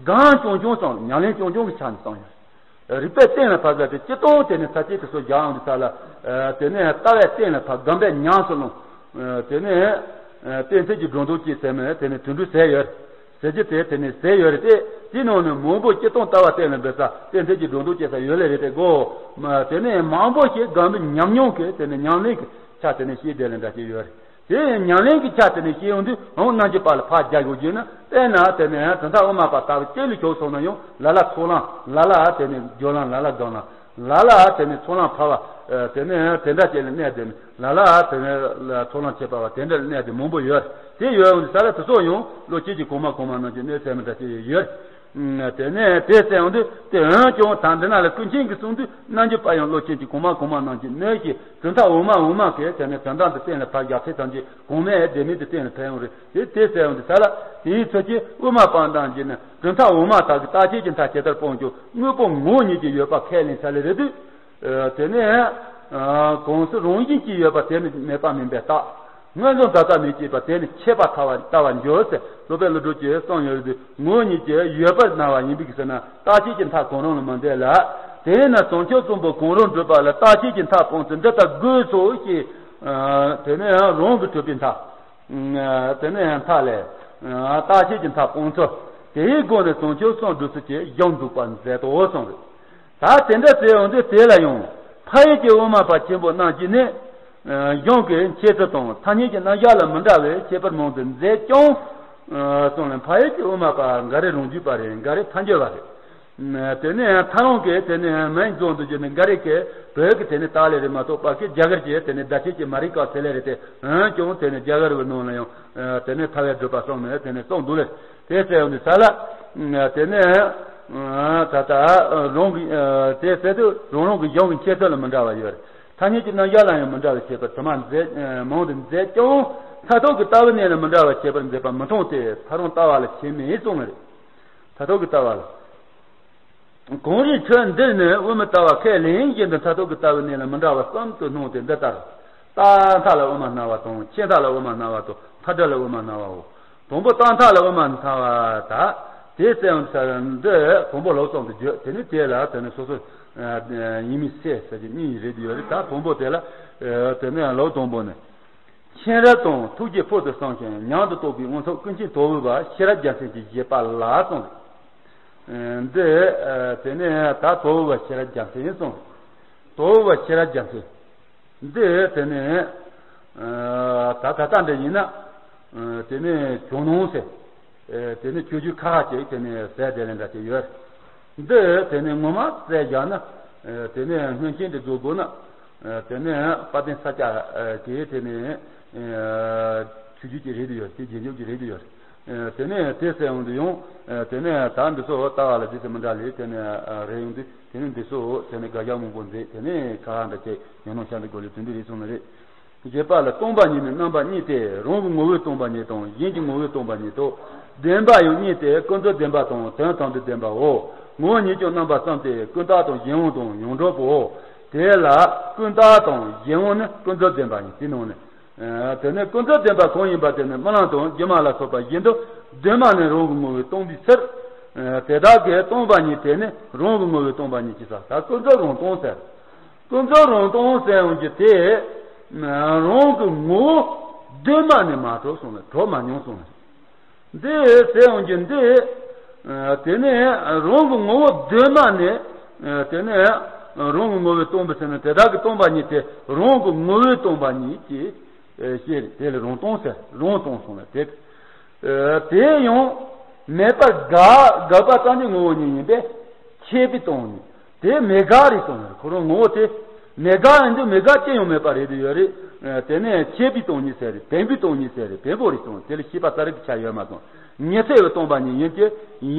གང་རྐྱང་རྐྱང་གསུངས་ཉམས་ལེན་རྐྱང་རྐྱང་གི་ཆ་ནས་གསུངས་ཡོད། རིགས་པས་གཏན་ལ་ཕབ་ཟེར་ཏེ་སྤྱིར་བཏང་དེ་ནས་ས་བཅད་དེ་ཚོ་སྦྱར་ཡོང་དུས་ས་ལ། དེ་ནས་ལྟ་བས་གཏན་ལ་ཕབ་སྒོམ་པས་ཉམས་སུ་བླངས། དེ་ནས། གཏན་ཚིགས་ཀྱི་སྒྲོ་འདོགས་ཅེས་ཟེར་མི་དེ་ནས་དོན་འགྲུབ་ཟེར་ཡོད། ཟེར་རྒྱུ་དེ་དེ་ནས་ཟེར་ཡོད་རེད་དེ། དེའི་ནང་ནས་མང་པོ་སྤྱིར་བཏང་ལྟ་བ་གཏན་ལ་འབེབས་ས་གཏན་ཚིགས་ཀྱི་སྒྲོ་འདོགས་བཅད་ས་ཡོད་ལེ་རེད་དེ་གོ། མ་དེ་ནས་མང་པོ་ཞིག་སྒོམ་པའི་ཉམས་མྱོང་གི་དེ་ནས་ཉམས་ལེན་གྱི་ཆ་དེ་ནས་བཤད་བསྡད་ལེ་འདྲ་ཞིག་ཡོད་རེད། དེ་ཉམས་ལེན་གྱི་ཆ་དེ་ནས་བཤད་ཡོང་དུས་འོང་རྣམ་འགྱུར་པ་ལ་ཕར་རྒྱག་དགོས་རྒྱུ་ན། དཔེར་ན་དེ་ནས་གྲུབ་མཐའ་དབུ་མ་པ་ལྟ་བུ་གཅིག་ལ་ཆོག་སོང་ན་ཡང་ལ་ལ་ཚོགས་ལམ། ལ་ལ་དེ་ནས་སྦྱོར་ལམ། ལ་ལ་སྡོམ་ལམ། ལ་ལ་དེ་ནས་ཚོགས་ལམ་ཕར་བ། དེ་ནས་དེ་འདྲ་བྱས་ལ་གནས་དེ་ནས། ལ་ལ་དེ་ནས་ཚོགས་ལམ་ཁྱད་པར་བ་དེ་འདྲ་ལ་གནས་དེ་མང་པོ་ཡོད། དེ་ཡོད་འོང་དུས་ས་ལ་དེ་ཚོ་ཡང་བློ་སྐྱེད་ཀྱི་གོང་མ་གོང་མ་རྣམས་ཀྱི་གནས་ཚད་མི་འདྲ་ཞིག་ཡོད། དེ་ནས་དེ་ཟེར་ཡོང་དུས་དེ་འོན་ཀྱང་ད་འདི་ན་ལ་ཀུན་མཁྱེན་གྱིས་གསུངས་དུས་རྣམ་འགྱུར་པ་ཡང་བློ་སྐྱེད་ཀྱི་གོང་མ་གོང་མ་རྣམས་ཀྱི་གནས་ཀྱི་གྲུབ་མཐའ་འོག་མ་འོག་མ་གི་དེ་ནས་དོན་དམ་དུ་གཏན་ལ་ཕབ། རྒྱག་ཚད་ཐམས་ཅད་གོང་མའི་བདེན་མེད་དུ་གཏན་ལ་ཕབ་ཡོང་རེད། དེ་དེ་ཟེར་ཡོང་དུས་ས་ལ་དེའི་ཚུལ་གྱིས་དབུ་མ་པ་རྣམས་ཀྱིས་ནི་གྲུབ་མཐའ་འོག་མ་དག་གི་རྟག་ཆད་ཀྱི་མཐའ་ཇི་ལྟར་སྤོང་ཀྱང་དངོས་པོ་ངོ་བོ་ཉིད་ཀྱིས་ཡོད་པ་ཁས་ལེན་ས་ལེ་རེད་དུས། དེ་ནས་གང་ཟག་རང་བཞིན་གྱིས་ཡོད་པ་དེ་ནི་མེད་པ་མིན་པའི་རྟགས། མངོན་སུམ་དག་པ་མི་སྐྱེ་བ་དེ་ནི་ཁྱད་པར་ལྟ་བ་ལྟ་བར་འགྱུར་ཟེར་སློབ་དཔོན་ཀླུ་སྒྲུབ་ཀྱིས་གསུངས་ཡོད་དུས་ངོ་བོ་ཉིད་ཀྱིས་ཡོད་པར་སྣང་བ་ཡིན་པའི་ཕྱིར་ན་རྟག་ཆད་ཀྱི་མཐའ་གང་རུང་ལ་མི་འདོད་ལ། དེས་ན་བྱང་ཆུབ་གསུམ་པོ་གང་རུང་སྒྲུབ་པ་ལ་རྟག་ཆད་ཀྱི་མཐའ་སྤོང་ཚུལ་འདི་ལྟར་དགོས་སོ་ཞེས། དེ་ནས་རང་གི་གྲུབ་པའི་མཐའ། དེ་ནས་མཐའ་ལས། རྟག་ཆད་ཀྱི་མཐའ་སྤོང་ཚུལ། དེའི་སྒོ་ནས་བྱང་ཆུབ་གསུམ་སྒྲུབ་ཚུལ་གྱི་གཞུང་འདུག་པར་མཛད་དོ་གསུངས་རེད། ད་དེ་འདྲ་ཟེར་ཡོང་དུས་དེ་ལ་ཡང་ཕ་ཡུལ་གྱི་དབུ་མ་པ་ཆེན་པོ་རྣམས་ཀྱིས་ནི། གཞུང་གི་འཆད་ཚུལ་དང་ཐ་སྙད་ཀྱི་རྣམ་གཞག་ལ་མི་འདྲ་བའི་ཁྱད་པར་མང་དུ་མཛད་ཀྱང་། གསུངས་ལ་ཕ་ཡུལ་གྱི་དབུ་མ་པ་འགའ་རེ་རང་རྒྱུད་པ་རེད། འགའ་རེ་ཐལ་འགྱུར་བ་རེད། དེ་ནས་ཐ་རུང་གི་དེ་ནས་མིང་རྫོགས་འདུག་རྒྱུ་ནི་འགའ་རེ་གི་བོད་ཀྱི་དེ་ནས་ཏཱ་ལའི་རེད་མ་གཏོགས་པ་གི་རྒྱ་གར་གྱི་དེ་ནས་བརྡ་ཆད་ཀྱི་མ་རིག་ག་ཟེར་ལེ་རེད་དེ། འོན་ཀྱང་དེ་ནས་རྒྱ་གར་བའི་ནང་ལ་ཡང་དེ་ནས་ཐར་པའི་སྒྲུབ་པ་གསུངས་ནས་དེ་ནས་གསུངས་འདུག་ལེ། དེ་ཟེར་ཡོང་དུས་ས་ལ། དེ་ནས་ད་ལྟ་རང་གི་དེ་ཟེར་དུས་རང་རང་གི་གཞུང་གི་འཆད་ཚུལ་ལ་མི་འདྲ་བ་ཡོད་རེད། ཐ་སྙད་ཀྱི་རྣམ་གཞག་ལ་ཡང་མི་འདྲ་བའི་ཁྱད་པར་དུ་མ་མཛད་མང་དུ་མཛད་ཀྱང་མཐར་ཐུག་གི་ལྟ་བའི་གནས་ལ་མི་འདྲ་བའི་ཁྱད་པར་མཛད་པ་མི་མཐོང་སྟེ། ཐ་རུང་ལྟ་བ་ལ་ཁྱད་མེད་གསུངས་ནི་རེད། མཐར་ཐུག་གི་ལྟ་བ་ལ། གངས་རིའི་ཁྲོད་འདིར་ནི་དབུ་མའི་ལྟ་བ་ཁས་ལེན་བཞིན་དུ་མཐར་ཐུག་གི་ལྟ་བའི་གནས་ལ་མི་འདྲ་བ་གསུམ་དུ་སྣང་སྟེ་འདི་ལྟར། རྟག་མཐའ་ལ་དབུ་མ་སྣང་བ་དང་། ཆད་མཐའ་ལ་དབུ་མ་སྣང་བ་དང་། མཐའ་བྲལ་ལ་དབུ་མ་སྣང་བའོ། དང་པོ་རྟག་མཐའ་ལ་དབུ་མ་སྣང་བ་དག་དེ་ཙམ་ས་འདི་དང་པོ་ལོག་ཙམ་དུ་བརྗོད། དེ་ནི་དེ་ལ་དེ་ནི་སོ་སོ་ཡིན་མིན་སེལ་ཟེར་གྱི་གཉིས་རེད་ཡོད་རེད། ད་དང་པོ་དེ་ལ་དེ་ནི་ལོག་དང་པོ་ནི། མཁྱེན་རབ་དང་ཐུགས་རྗེ་ཕུལ་དུ་བསམ་ཞིང་ཉམས་སུ་རྟོགས་པའི་དངོས་ཐོབ་ཀུན་མཁྱེན་དོལ་པོ་པ་ཤེས་རབ་རྒྱལ་མཚན་གྱི་བཞེད་པ་ལ་གསུངས། འདི་དེ་ནས་ད་དོལ་པོ་པ་ཤེས་རབ་རྒྱལ་མཚན་གསུངས། དོལ་པོ་པ་ཤེས་རབ་རྒྱལ་མཚན། འདི་དེ་ནས་ད་ད་ལྟ་འདྲ་ཡིན་ན་དེ་ནས་ཇོ་ནང་ཟེར། དེ་ནས་ཆོས་བརྒྱུད་ཁ་ཁ་ཅིག་དེ་ནས་ཟེར་དེ་ལས་འདྲ་ཅིག་ཡོད། འདི་དེ་ནས་ངོ་མ་ཟེར་བཞག་ན། དེ་ནས་སྔོན་ཆད་འདི་བཟོ་དགོས་ན། དེ་ནས་དཔལ་ལྡན་ས་སྐྱ་གི་དེ་ནས་ཆོས་བརྒྱུད་ཀྱི་རེད་དུ་ཡོད། དེ་རྗེས་འཇུག་གི་རེད་དུ་ཡོད། དེ་ནས་དེ་ཟེར་ཡོང་དུ་ཡོང་། དེ་ནས་ད་འདི་ཚོ་ལྟ་བ་ལ་རྗེས་སུ་མི་འདྲ་ལས་དེ་ནས་རེ་ཡོང་དུས་དེ་ནས་འདི་ཚོ་དེ་ནས་དགག་བཞག་མང་པོ་མཛད། དེ་ནས་ཁ་ཧ་འདྲ་ཅིག་ཉོན་མོངས་ཤ་འདི་དགོས་ལས་དོན་འདི་རེད་གསུངས་ནི་རེད། བཞེད་པ་ལ། སྟོང་པ་ཉིད་ནི་རྣམ་པ་གཉིས་ཏེ། རང་གི་ངོ་བོས་སྟོང་པ་ཉིད་དང་། གཞན་གྱི་ངོ་བོས་སྟོང་པ་ཉིད་དོ། བདེན་པ་ཡང་གཉིས་ཏེ། ཀུན་རྫོབ་བདེན་པ་དང་དོན་དམ་པའི་བདེན་པའོ། ངོ་བོ་ཉིད་ཀྱང་རྣམ་པ་གསུམ་སྟེ། ཀུན་བརྟགས་དང་གཞན་དབང་དང་ཡོངས་གྲུབ་པོ། དེ་ལ་ཀུན་བརྟགས་དང་གཞན་དབང་ནི་ཀུན་རྫོབ་བདེན་པ་ཡིན། དེ་ནང་ནས། དེ་ནས་ཀུན་རྫོབ་བདེན་པ་གང་ཡིན་པ་དེ་ནི་རྨི་ལམ་དང་སྒྱུ་མ་ལ་སོགས་པ་བཞིན་དུ་གདོད་མ་ནས་རང་གི་ངོ་བོས་སྟོང་པའི་ཕྱིར། དེ་དག་གི་སྟོང་པ་ཉིད་དེ་ནི་རང་གི་ངོ་བོས་སྟོང་པ་ཉིད་ཅེས་ཟེར། ད་ཀུན་རྫོབ་རང་སྟོང་ཟེར། ཀུན་རྫོབ་རང་སྟོང་ཟེར་ཡོང་རྒྱུ་དེ། རང་གི་ངོ་བོ་གདོད་མ་ནས་མ་གྲུབ་སོང་ལ་གྲུབ་མ་མྱོང་སོང་ལ། འདི་ཟེར་ཡོང་རྒྱུ་འདི། དེ་ནས་རང་གི་ངོ་བོ་གདོད་མ་ནས། དེ་ནས་རང་གི་ངོ་བོས་སྟོང་པའི་ཕྱིར་ན་དེ་དག་གི་སྟོང་པ་ཉིད་དེ་རང་གི་ངོ་བོས་སྟོང་པ་ཉིད་ཅེས། ཨེ་ཤེས་རེད། དེ་ལ་རང་སྟོང་ཟེར། རང་སྟོང་གསུངས་ལ་དེ། ཨེ་དེ་ཡང་མེད་པར་དགག་དགག་པ་ཙམ་གྱི་ངོ་བོ་ཉིད་ཡིན་པས་ཆད་པའི་སྟོང་ཉིད། དེ་མེད་དགག་རེད་གསུངས་ལ། ཁོ་རང་ངོ་བོ་དེ་མེད་དགག་ཡིན་དུས་མེད་དགག་ཅི་ཡང་མེད་པ་རེད་དུ་ཡོད་རེད། ཨེ་དེ་ནས་ཆད་པའི་སྟོང་ཉིད་ཟེར་རེད། བེམ་པོའི་སྟོང་ཉིད་ཟེར་རེད། བེམ་པོ་རེད་གསུངས། དེ་ལ་ཤེས་པ་ཙ་རེ་གི་ཆ་ཡོད་མ་སོང་། ཉི་ཚེ་བའི་སྟོང་པ་ཉིད་ཡིན་གྱི་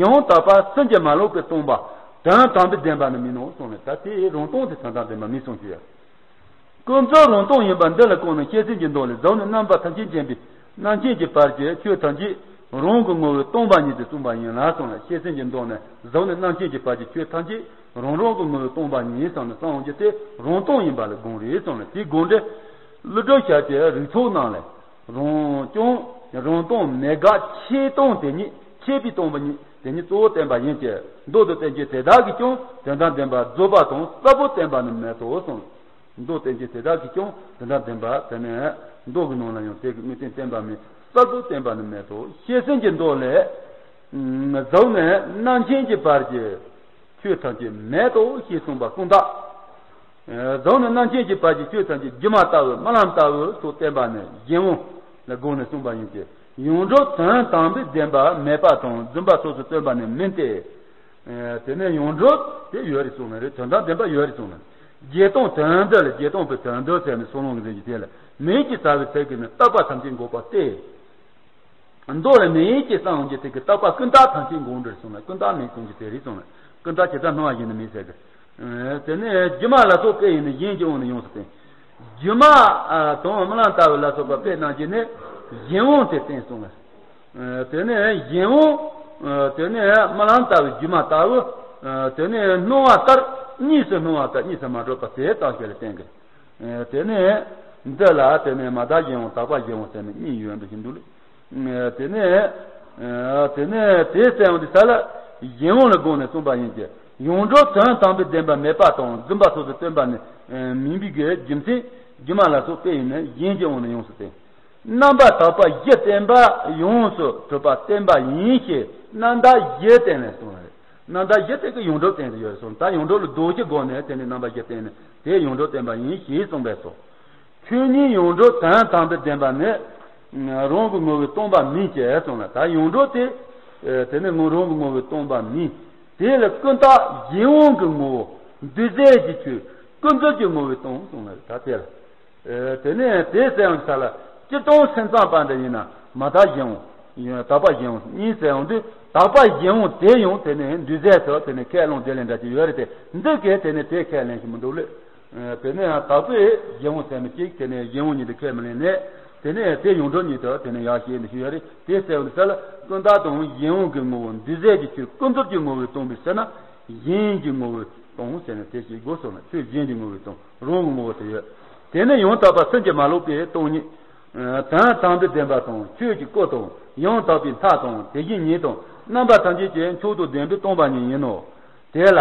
ཡང་དག་པ་སུན་གྱིས་མ་ལོག་པའི་སྟོང་པ་དོན་དམ་པའི་བདེན་པ་ནི་མིན་ནོ་གསུངས་ལ། ད་དེ་རང་སྟོང་དེ་དོན་དམ་བདེན་པ་མིན་གསུངས་ཞུ་ཡ། ཀུན་རྫོབ་རང་སྟོང་ཡིན་པ་འདི་ལ་བཀོད་ནས་བཤད་ཚུལ་གྱི་མདོ་ལས། གཟུགས་ནས་རྣམ་པ་ཐམས་ཅད་འབྱེད་པའི་རྣམ་མཁྱེན་གྱི་བར་གྱི་ཆོས་ཐམས་ཅད་རང་གི་ངོ་བོས་སྟོང་པ་ཉིད་དུ་གསུངས་པ་ཡིན་ལ་གསུངས་ལ། བཤད་ཚུལ་གྱི་མདོ་ནས་གཟུགས་ནས་རྣམ་མཁྱེན་གྱི་བར་གྱི་ཆོས་ཐམས་ཅད་རང་རང་གི་ངོ་བོས་སྟོང་པ་ཉིད་གསུངས་ནས་གསུངས་ཡོང་རྒྱུ་དེ་རང་སྟོང་ཡིན་པ་ལ་དགོངས་རེད་གསུངས་ལ། དེའི་དགོངས་འགྲེལ་ཀླུ་སྒྲུབ་ཞབས་ཀྱི་རིགས་ཚོགས་ནང་ལས། རང་རྐྱང་རང་སྟོང་མེད་དགག་ཆད་སྟོང་དེ་ཉིད། ཆད་པའི་སྟོང་པ་ཉིད་དེ་ཉིད་གཙོ་བོ་བསྟན་པ་ཡིན་གྱི། མདོ་དང་བསྟན་བཅོས་དེ་དག་གིས་ཀྱང་དོན་དམ་བདེན་པ་རྫོགས་པ་དང་གསལ་པོ་བསྟན་པ་ནི་མེད་དོ་གསུངས། མདོ་བསྟན་བཅོས་དེ་དག་གིས་ཀྱང་དོན་དམ་བདེན་པ་དེ་ནི་མདོ་གི་ནང་ལ་ཡང་དེ་གི་དངོས་བསྟན་བསྟན་པ་མེད། གསལ་པོ་བསྟན་པ་ནི་མེད་དོ། བཤད་ཚུལ་གྱི་མདོ་ལས། གཟུགས་ནས་རྣམ་མཁྱེན་གྱི་བར་གྱི་ཆོས་ཐམས་ཅད་མེད་དོ་ཞེས་གསུངས་པ་ཀུན་བཏགས། གཟུགས་ནས་རྣམ་མཁྱེན་གྱི་བར་གྱི་ཆོས་ཐམས་ཅད་སྒྱུ་མ་ལྟ་བུ་རྨི་ལམ་ལྟ་བུ་སོགས་བསྟན་པ་ནི་གཞན་དབང་ལ་དགོངས་ནས་གསུངས་པ་ཡིན་གྱི། ཡོངས་གྲུབ་དོན་དམ་པའི་བདེན་པ་མེད་པ་དང་རྫུན་པ་སོ་སོར་སྟོན་པ་ནི་མིན་ཏེ། དེ་ནས་ཡོངས་གྲུབ་དེ་ཡོད་རེད་གསུངས་ནི་རེད། དོན་དམ་བདེན་པ་ཡོད་རེད་གསུངས་ནི། བརྒྱད་སྟོང་དོན་བདུན་ལ་བརྒྱད་སྟོང་པའི་དོན་བདུན་ཟེར་ནས་གསུང་ལུང་གི་རིགས་ཀྱི་དེ་ལ་མིག་གིས་བལྟ་བའི་ཚད་ཀྱིས་ནི་རྟོག་པ་ཐམས་ཅད་འགོག་པ་སྟེ། མདོ་ལ་མིག་གིས་བལྟ་འོང་གི་དེ་གི་རྟོག་པ་ཀུན་བཏགས་ཐམས་ཅད་འགོག་འགྲོ་གསུངས་ནས། ཀུན་བཏགས་མེད་གསུང་གི་དེ་རེད་གསུངས་ནས། ཀུན་བཏགས་ཇི་ལྟར་སྣང་བ་བཞིན་དུ་མེད་ཟེར་གི། དེ་ནས་སྒྱུ་མ་ལ་སོགས་དཔེ་ཡིས་ནི་གཞན་གྱི་དབང་དུ་ཡོངས་སུ་བསྟན། སྒྱུ་མ་དང་རྨི་ལམ་ལྟ་བུ་ལ་སོགས་པ་དཔེ་རྣམས་ཀྱིས་ནི་གཞན་དབང་དེ་བསྟན་གསུངས་ནས། དེ་ནས་གཞན་དབང་། དེ་ནས་རྨི་ལམ་ལྟ་བུ་སྒྱུ་མ་ལྟ་བུ། དེ་ནས་སྣང་བ་ལྟར་གཉིས་སུ་སྣང་བ་ལྟར་གཉིས་སུ་མ་གྲུབ་པ་དེ་ཙམ་ཞིག་ལ་བསྟན་གི། དེ་ནས་འདི་ལ་དེ་ནས་མ་བརྟགས་གཞན་དབང་དག་པ་གཞན་དབང་ཟེར་ནས་གཉིས་ཡོད་འདུག་ཞིག་འདུག་ལེ། དེ་ནས་དེ་ནས་དེ་གསལ་བ་འདི་ས་ལ་གཞན་དབང་ལ་དགོངས་ནས་གསུངས་པ་ཡིན་གྱི། ཡོངས་གྲུབ་དོན་དམ་པའི་བདེན་པ་མེད་པ་དང་རྫུན་པ་སོ་སོར་སྟོན་པ་ནི་མིན་པའི་གི་རྒྱུ་མཚན། སྒྱུ་མ་ལ་སོགས་དཔེ་ཡིས་ནི་གཞན་གྱི་དབང་དུ་ཡོངས་སུ་བསྟན། རྣམ་པར་དག་པ་བཞི་བསྟན་པ་ཡོངས་སུ་གྲུབ་པ་བསྟན་པ་ཡིན་ཞེས་རྣམ་དག་བཞི་བསྟན་ནས་གསུངས་པ་རེད། རྣམ་དག་བཞི་དེ་གི་ཡོངས་གྲུབ་བསྟན་དུ་ཡོད་གསུངས། ད་ཡོངས་གྲུབ་ལ་དོགས་གཞི་སྒོ་ནས་དེ་ནི་རྣམ་པ་བཞི་བསྟན་ནས་དེ་ཡོངས་གྲུབ་བསྟན་པ་ཡིན་ཞེས་གསུངས་པས་སོ། ཆོས་ཉིད་ཡོངས་གྲུབ་དོན་དམ་པའི་བདེན་པ་ནི་རང་གི་ངོ་བོས་སྟོང་པ་མིན་ཞེས་གསུངས་ལ། ད་ཡོངས་གྲུབ་དེ། དེ་ནི་ངོ་རང་གི་ངོ་བོས་སྟོང་པ་མིན། དེ་ལ་ཀུན་བཏགས་གཞན་དབང་གི་ངོ་བོ། འདུས་བྱས་ཀྱི་ཆོས་ཀུན་རྫོབ་ཀྱི་ངོ་བོས་སྟོང་གསུངས་ལ། ད་དེ་ལ། དེ་ནས་དེ་གསལ་བའི་ས་ལ་སྤྱིར་བཏང་སེམས་ཙམ་པ་འདྲ་ཡིན་ན་མ་དག་གཞན་དབང་། དག་པ་གཞན་དབང་གཉིས་གསལ་བ་འདི། དག་པ་གཞན་དབང་དེ་ཡང་དེ་ནས་འདུས་བྱས་སུ་དེ་ནས་ཁས་བླངས་དེ་ལས་འདྲ་ཅིག་ཡོད་རེད་དེ། འདི་གས་དེ་ནས་དེ་ཁས་ལེན་ཞིག་མི་འདུག་ལེ། དེ་ནས་དག་པའི་གཞན་དབང་ཟེར་ནི་གཅིག་དེ་ནས་གཞན་དབང་ཉིད་དུ་ཁས་མི་ལེན་ནས། དེ་ནས་དེ་ཡོངས་གྲུབ་ཉིད་དུ་དེ་ནས་ཡར་བཤད་འདི་ཞིག་ཡོད་རེད། དེ་གསལ་བ་འདི་ས་ལ་ཀུན་བཏགས་དང་གཞན་དབང་གི་ངོ་བོ་འདུས་བྱས་ཀྱི་ཆོས་ཀུན་རྫོབ་ཀྱི་ངོ་བོས་སྟོང་པའི་ཕྱིར་ན་གཞན་གྱི་ངོ་བོས་སྟོང་ཟེར་ནས་དེ་བཤད་དགོས་སོ་ན། ཆོས་གཞན་གྱི་ངོ་བོས་སྟོང་། རང་གི་ངོ་བོ་དེ་ཡོད། དེ་ནི་ཡང་དག་པ་སེམས་ཀྱིས་མ་ལོག་པའི་སྟོང་ཉིད། དོན་དམ་པའི་བདེན་པ་དང་ཆོས་ཀྱི་སྐུ་དང་ཡང་དག་པའི་མཐའ་དང་དེ་བཞིན་ཉིད་དང་རྣམ་པ་ཐམས་ཅད་ཀྱི་མཆོག་ཏུ་ལྡན་པའི་སྟོང་པ་ཉིད་ཡིན་ནོ། དེ་ལ་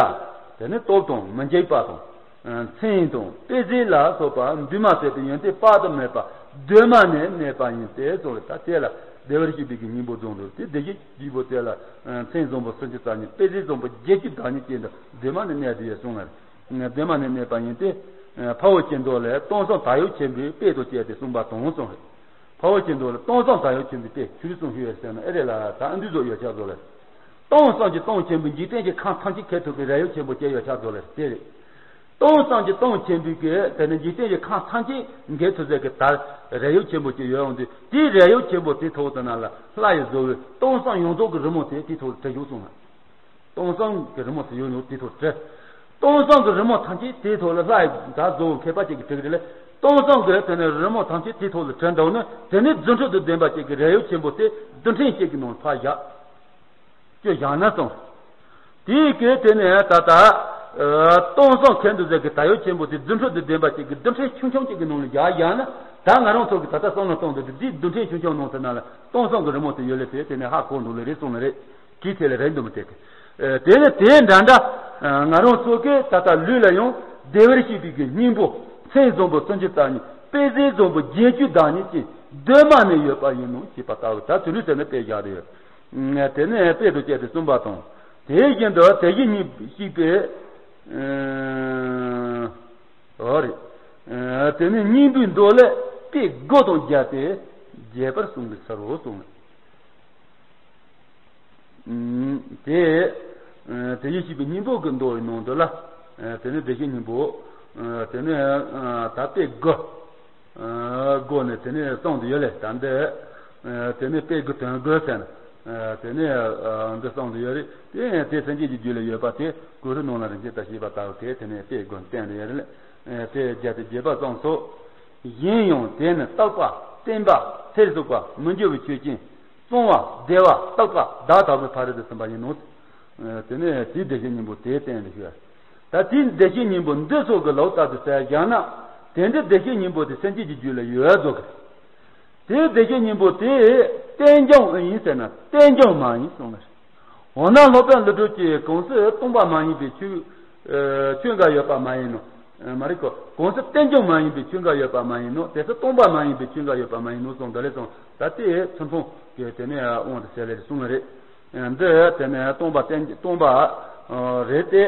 དེ་ནི་སྟོབས་དང་མི་འཇིགས་པ་དང་། མཚན་དང་དཔེ་བྱད་ལ་སོགས་པ་འདུས་མ་བྱས་པའི་ཡོན་ཏན་དཔག་ཏུ་མེད་པ་གདོད་མ་ནས་གནས་པ་ཡིན་ཏེ་གསུངས་ལ། ད་དེ་ལ་བདེ་བར་གཤེགས་པའི་གི་སྙིང་པོ་རྫོགས་འགྲོ་དེ་བདེ་གཤེགས་སྙིང་པོ་དེ་ལ་མཚན་བཟང་པོ་སུམ་ཅུ་རྩ་གཉིས། དཔེ་བྱད་བཟང་པོ་བརྒྱད་ཅུ་གྱ་གཉིས་ཅན་དུ་གདོད་མ་ནས་གནས་ཏེ་ཡོད་གསུངས་ལ། གདོད་མ་ནས་གནས་པ་ཡིན་ཏེ། འཕགས་པོ་ཆེ་མདོ་ལས་སྟོང་གསུམ་བག་ཡོད་ཆེན་པོའི་དཔེ་དང་བཅས་ཏེ་གསུངས་པ་དང་གསུངས་རེད། འཕགས་པོ་ཆེ་མདོ་ལ་སྟོང་གསུམ་བག་ཡོད་ཆེན་པོའི་དཔེ་ཆུ་རུ་གསུང་ཞུ་ཡོད་ཟེར་ན་ཨེ་རེད་ལ། ད་ཨ་འདུས་བཟོ་ཡོད་ཆགས་བཟོ་ལ། སྟོང་གསུམ་གྱི་སྟོང་ཆེན་པོའི་འཇིག་རྟེན་གྱི་ཁམས་ཐམས་ཅད་ཁྱེར་ཐུབ་པའི་རས་ཡོལ་ཆེན་པོ་ཅིག་ཡོད་ཆགས་བཟོ་ལ་དེ་རེད། སྟོང་གསུམ་གྱི་སྟོང་ཆེན་པོའི་གི་དེ་ནི་འཇིག་རྟེན་གྱི་ཁམས་ཐམས་ཅད་འགེབས་ཐུབ་ཟེར་གི་ད་རས་ཡོལ་ཆེན་པོ་ཅིག་ཡོད་འོང་དུས། དེའི་རས་ཡོལ་ཆེན་པོ་དེ་ཐོག་ཏུ་ན་ལ་ལྷ་ཡི་བཟོ་བའི་སྟོང་གསུམ་ཡོངས་རྫོགས་ཀྱི་རི་མོ་དེ་དེའི་ཐོག་ཏུ་བྲིས་བཞག་གསུངས་ལ། སྟོང་གསུམ་གྱི་རི་མོ་དེ་ཡོད་ནོ་དེའི་ཐོག་བྲིས། སྟོང་གསུམ་གྱི་རི་མོ་ཐམས་ཅད་དེའི་ཐོག་ལ་ལྷ་ཡི་ད་བཟོ་བའི་མཁས་པ་ཅིག་གིས་བྲིས་གི་རེད་ལ། སྟོང་གསུམ་གྱི་དེ་ནི་རི་མོ་ཐམས་ཅད་དེའི་ཐོག་ལ་བྲིས་འདུག་ན། དེ་ནི་རྫུ་འཕྲུལ་དུ་ལྡན་པ་ཅིག་གི་རས་ཡོལ་ཆེན་པོ་དེ་རྡུལ་ཕྲན་ཞིག་གི་ནང་ལ་ཕར་བཞག་བཅོས་བཞག་ན་སོང་། དེའི་སྐད་དེ་ནས་ད་ལྟ་སྟོང་གསུམ་ཁྱེར་འདུག་ཟེར་གི་ད་ཡོད་ཆེན་པོ་དེ་རྫུ་འཕྲུལ་དུ་ལྡན་པ་ཅིག་གི་རྡུལ་ཕྲན་ཆུང་ཆུང་ཅིག་གི་ནང་ལ་བཞག་བཞག་ན། ད་ང་རང་ཚོ་གི་ད་ལྟ་བསམ་བློ་གཏོང་འདོད་དེ་འདིའི་རྡུལ་ཕྲན་ཆུང་ཆུང་ནང་དུ་ན་ལ་སྟོང་གསུམ་གི་རི་མོ་དེ་ཡོད་ལེ་ཟེར་དེ་ནས་ཧ་གོ་འདུག་ལེ་རེད་གསུངས་ལེ་རེད། དེའི་ཐད་ལ་རེད་འདུག་མི་དེ་གི། དེ་ནི་དེ་འདྲ་འདྲ། ང་རང་ཚོ་གི་ད་ལྟ་ལུས་ལ་ཡང་བདེ་བར་གཤེགས་པའི་གི་སྙིང་པོ། མཚན་བཟང་པོ་སུམ་ཅུ་རྩ་གཉིས། དཔེ་བྱད་བཟང་པོ་བརྒྱད་ཅུ་གྱ་གཉིས་ཅན་གདོད་མ་ནས་ཡོད་པ་ཡིན་ནོ་ཞེས་པ་ལྟ་བུ་ད་དུ་ལུས་ཟེར་ནས་དཔེ་བཞག་དེ་ཡོད། དེ་ནས་དཔེ་དང་བཅས་ཏེ་གསུངས་པ་དང་། དེ་བཞིན་དུ་དེ་བཞིན་ཉིད་གཤེགས་པའི། ཨོ་རེད། དེ་ནས་སྙིང་པོའི་མདོ་ལས་དཔེ་དགུ་དང་སྦྱར་ཏེ་རྒྱས་པར་གསུངས་པའི་ཕྱིར་རོ་གསུངས། དེ། དེ་བཞིན་གཤེགས་པའི་སྙིང་པོ་གི་མདོ་ཡི་ནང་དུ་ལ། དེ་ནས་བདེ་གཤེགས་སྙིང་པོ། དེ་ནས་ད་དཔེ་དགུ། སྒོ་ནས་དེ་ནས་གསུངས་ཏེ་ཡོད་ལེ། ད་འདི། དེ་ནས་དཔེ་དགུ་དོན་དགུ་ཟེར་ན། དེ་ནས་འདི་གསུངས་ཏེ་ཡོད་རེད། དེ་དེ་སེམས་བསྐྱེད་ཀྱི་རྒྱུད་ལ་ཡོད་པ་དེ་གུ་རུ་ནང་ལ་རིན་ཆེན་ལྟར་ཤེས་པ་ལྟ་བུ་དེ་དེ་ནས་དཔེ་དགུ་བསྟན་ཏེ་ཡོད་རེད་ལེ། དེ་རྒྱས་ཏེ་རྒྱས་པར་གསུངས་སོ། གཞན་ཡང་དེ་ནི་རྟག་པ་བརྟན་པ་ཐེར་ཟུག་པ་མི་འགྱུར་བའི་ཆོས་ཅན། གཙང་བ་བདེ་བ་རྟག་པ་བདག་དང་པོའི་ཕ་རོལ་ཏུ་ཕྱིན་པ་ཡིན་ནོ། དེ་ནས་དེའི་བདེ་གཤེགས་སྙིང་པོ་དེ་བསྟན་ཏེ་ཞུ། ད་དེའི་བདེ་གཤེགས་སྙིང་པོ་འདི་སོགས་ཀྱི་ལོག་ལྟ་དུ་ཟེར་བཞག་ན། དེ་འདྲའི་བདེ་གཤེགས་སྙིང་པོ་དེ་སེམས་བསྐྱེད་ཀྱི་རྒྱུད་ལ་ཡོད་རྫོགས་ཀྱི། དེའི་བདེ་གཤེགས་སྙིང་པོ་དེ་རྟེན་འབྱུང་ཨེ་ཡིན་ཟེར་ན་རྟེན་འབྱུང་མ་ཡིན་གསུངས་ལ། འོ་ན་སློབ་དཔོན་ཀླུ་སྒྲུབ་ཀྱིས་གང་ཟག་སྟོང་པ་མ་ཡིན་པའི་ཆོས། ཆོས་འགའ་ཡོད་པ་མ་ཡིན་ནོ། མ་རེད་ཀོ། གང་ཟག་རྟེན་འབྱུང་མ་ཡིན་པའི་ཆོས་འགའ་ཡོད་པ་མ་ཡིན་ནོ། དེ་ཚེ་སྟོང་པ་མ་ཡིན་པའི་ཆོས་འགའ་ཡོད་པ་མ་ཡིན་ནོ་གསུངས་འདི་ལས་སོང་། ད་དེ་ཚུལ་མཐོང་གི་དེ་ནས་དབང་དུ་བྱས་ལེ་གསུངས་ལ་རེད། འདི་དེ་ནས་སྟོང་པ་བསྟན་སྟོང་པ་རེད་དེ།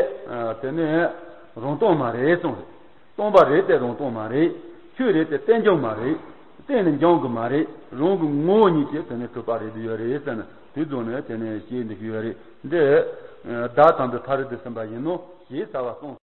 དེ་ནས་རང་སྟོང་མ་རེད་གསུངས་རེད། སྟོང་པ་རེད་དེ་རང་སྟོང་མ་རེད། ཆོས་རེད་དེ་རྟེན་འབྱུང་མ་རེད། རྟེན་ནི་འབྱུང་གི་མ་རེད། རང་གི་ངོ་བོ་ཉིད་ཀྱིས་དེ་ནས་གྲུབ་པ་རེད་དེ་ཡོད་རེད་ཟེར་ནས་དེ་ཚོ་ནས་དེ་ནས་བཤད་འདི་ཞུ་ཡོད་རེད། འདི་བདག་དང་པོའི་ཕ་རོལ་ཏུ་ཕྱིན་པ་ཡིན་ནོ་ཞེས་བྱ་བ་གསུངས།